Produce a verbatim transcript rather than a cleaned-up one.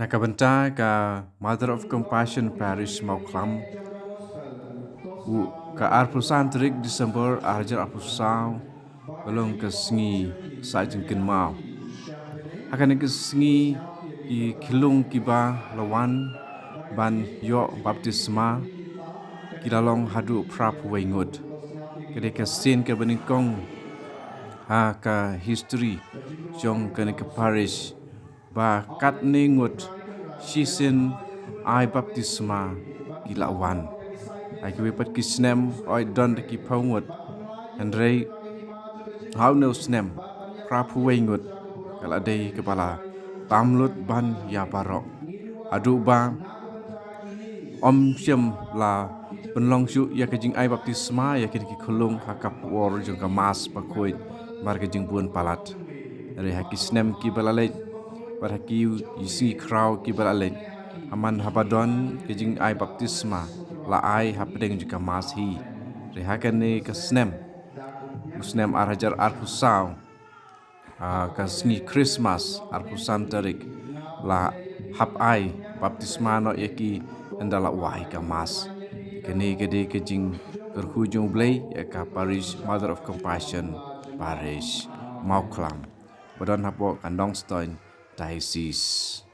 Na ka bynta ka Mother of Compassion Parish Mawkhlam, u ka arphew san tarik December arhajar arphew saw, ka long ka sngi sah jingkynmaw. Ha kane ka sngi ki khyllung kiba la wan ban ïoh baptisma ki la long haduh phra phew wei ngut. Ka dei ka sien kaba nyngkong ha ka history jong kane ka parish ba katne ngut shisien ai baptisma ki la wan. Ha kiwei pat ki snem hooid don da ki phew ngut. Hynrei ha une u snem phra phew wei ngut ka la dei kaba la tam lut ban ïa baroh. Haduh ba ym shym la pynlong shuh ïa ka jingai baptisma ïa kine ki khyllung ha ka por jong ka Mass bakhuid namar ka jingbun palat. Hynrei ha ki snem kiba la leit bad ha ki sngi khraw kiba la leit, ha man haba don ka jingai baptisma la ai hapdeng jong ka Mass hi. Hynrei ha kane ka snem, u snem arhajar arphew saw, ha ka sngi Christmas arphew san tarik, la hap ai baptisma noh ïa ki ynda la wai ka Mass. Kane ka dei ka jingkyrkhu jong U Blei ïa ka parish Mother of Compassion Parish Mawkhlam ba don hapoh ka Nongstoiñ Diocese.